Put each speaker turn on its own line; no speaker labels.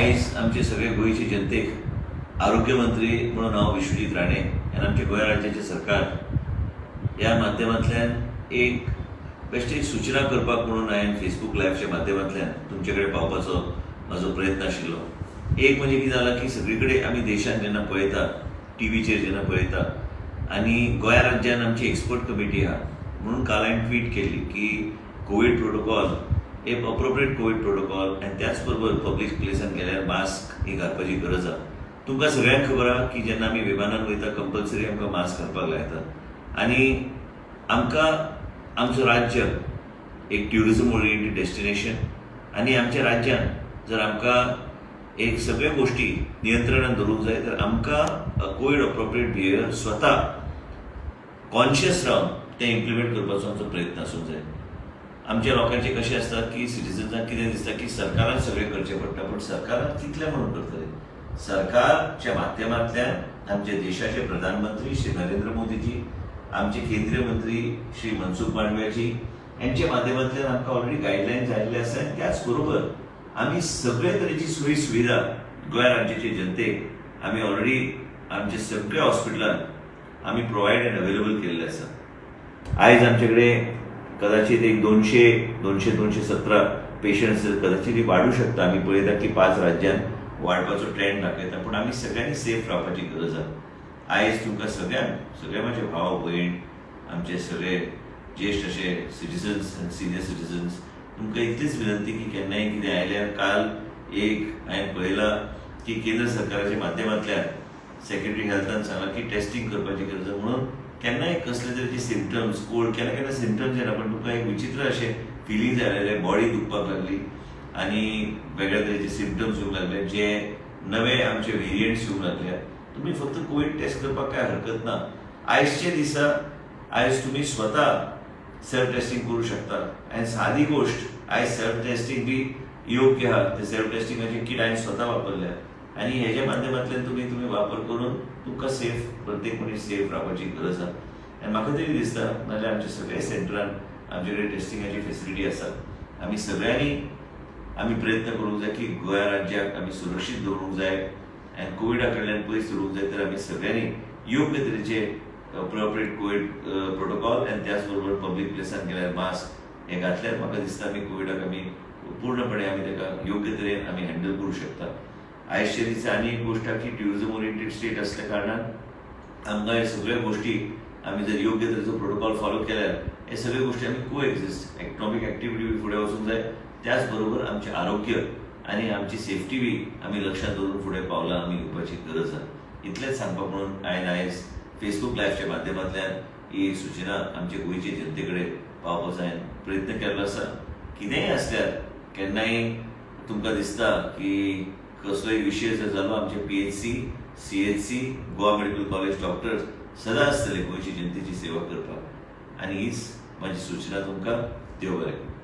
आयज आमचे सगळे गोंयचे जनतेक आरोग्य मंत्री म्हणून हांव विश्वजीत राणे आनी आमच्या गोंय राज्याचें सरकार ह्या माध्यमांतल्यान एक बेश्टी सुचना करपाक म्हणून हांवें फेसबूक लायव्हच्या माध्यमांतल्यान तुमचे कडेन पावपाचो म्हाजो प्रयत्न आशिल्लो. एक म्हणजे कितें जालां की सगळी कडेन आमी देशांत जेन्ना पळयता, टिवीचेर जेन्ना पळयता आनी गोंया राज्यान आमची एक्सपर्ट कमिटी आहा म्हणून काल हांवें ट्वीट केल्ली की कोवीड प्रोटोकॉल एक अप्रोप्रिएट कोवीड प्रोटोकॉल आनी त्याच बरोबर पब्लीक प्लेसान गेल्यार मास्क ही घालपाची गरज आहा. तुमकां सगळ्यांक खबर आहा की जेन्ना आमी विमानान वयता, कंपल्सरी आमकां मास्क घालपाक लायतात आनी आमकां आमचो राज्य एक ट्युरिजम ओरिएंटेड डेस्टिनेशन आनी आमच्या राज्यान जर आमकां एक सगळ्यो गोश्टी नियंत्रणान दवरूंक जाय तर आमकां कोवीड अप्रोप्रिएट बिहेवियर स्वता कॉन्शियस रावन तें इम्प्लिमेंट करपाचो आमचो प्रयत्न आसूंक जाय. आमच्या लोकांचें कशें आसता की सिटीजन्सांक कितें दिसता की सरकारान सगळें करचें पडटा, पूण सरकारान कितलें म्हणून करतलें? सरकारच्या माध्यमांतल्यान आमच्या देशाचे प्रधानमंत्री श्री नरेंद्र मोदीजी, आमचे केंद्रीय मंत्री श्री मनसुख मांडवियाजी यांच्या माध्यमांतल्यान आमकां ऑलरेडी गायडलायन्स आयिल्ले आसा आनी त्याच बरोबर आमी सगळे तरेची सोयी सुविधा गोंय राज्याचे जनतेक आमी ऑलरेडी आमच्या सगळ्या हॉस्पिटलांत आमी प्रोवायड आनी अवेलेबल केल्ले आसा. आयज आमचे कडेन कदाचित एक 200, 200, 217 पेशंट्स कदाचित ही वाडू शकता. आमी पळयता की पांच राज्यांत वाडपाचो ट्रेंड दाखयता, पूण आमी सगळ्यांनी सेफ रावपाची गरज आहा. आयज तुमकां सगळ्यांक, सगळे म्हाजे भाव भयण, आमचे सगळे ज्येश्ठ अशे सिटीजन्स आनी सिनियर सिटीजन्स, तुमकां इतलीच विनंती की केन्नाय कितें आयल्यार, काल एक हांवें पळयलां की केंद्र सरकाराच्या माध्यमांतल्यान सेक्रेटरी हेल्थान सांगलां की टेस्टिंग करपाची गरज आसा म्हणून केन्नाय कसले तरेचे सिमटम्स, कोल्ड, केन्ना केन्ना सिमटम्स येना पण तुमकां एक विचित्र अशें फिलिंग जालेले, बॉडी दुखपाक लागली आनी वेगळ्या तरेचे सिमटम्स येवंक लागले, जे नवे आमचे वेरियंट्स येवंक लागले, तुमी फक्त कोवीड टेस्ट करपाक काय हरकत ना. आयजच्या दिसा आयज तुमी स्वता सेल्फ टेस्टिंग करू शकता आनी सादी गोश्ट, आयज सेल्फ टेस्टिंग बी योग्य आहा. ते सेल्फ टेस्टिंगाचे किट हांवें स्वता वापरल्या आनी हेज्या माध्यमांतल्यान तुमी वापर करून तुमकां सेफ, प्रत्येक मनीस सेफ रावपाची गरज आहा. आनी म्हाका तरी दिसता, नाजाल्यार आमच्या सगळ्या सेंटरान आमचे कडेन टेस्टिंगाची फेसिलिटी आसा. आमी सगळ्यांनी आमी प्रयत्न करूंक जाय की गोंया राज्याक आमी सुरक्षीत दवरूंक जाय आनी कोविडा कडल्यान पयस दवरूंक जाय तर आमी सगळ्यांनी योग्य तरेचे अप्रोप्रिएट कोवीड प्रोटोकॉल आनी त्याच बरोबर पब्लीक प्लेसान गेल्यार मास्क हे घातल्यार म्हाका दिसता आमी कोविडाक आमी पूर्णपणे आमी ताका योग्य तरेन आमी हँडल करूं शकता. आयजच्या दिसा आनी एक गोश्ट आहा की ट्युरिजम ओरिएंटेड स्टेट असल्या कारणान आमकां हे सगळ्यो गोश्टी आमी जर योग्य तरेचो प्रोटोकॉल फॉलो केल्यार हे सगळ्यो गोश्टी आमी को एक्झिस्ट, इकनॉमीक एक्टिविटी बी फुडें वचूंक जाय, त्याच बरोबर आमचें आरोग्य आनी आमची सेफ्टी बी आमी लक्षांत दवरून फुडें पावलां आमी घेवपाची गरज आहा. इतलेंच सांगपाक म्हणून हांवें आयज फेसबूक लायव्हच्या माध्यमांतल्यान ही सुचना आमचे गोंयचे जनते कडेन पावपाचो हांवें प्रयत्न केल्लो आसा. कितेंय आसल्यार, केन्नाय तुमकां दिसता की कसलोय विशय जर जालो, आमचे PHC, CHC, Goa medical college doctors सदां आसतले गोंयची जनतेची सेवा करपाक आनी हीच म्हाजी सुचना तुमकां. देव बरें करूं.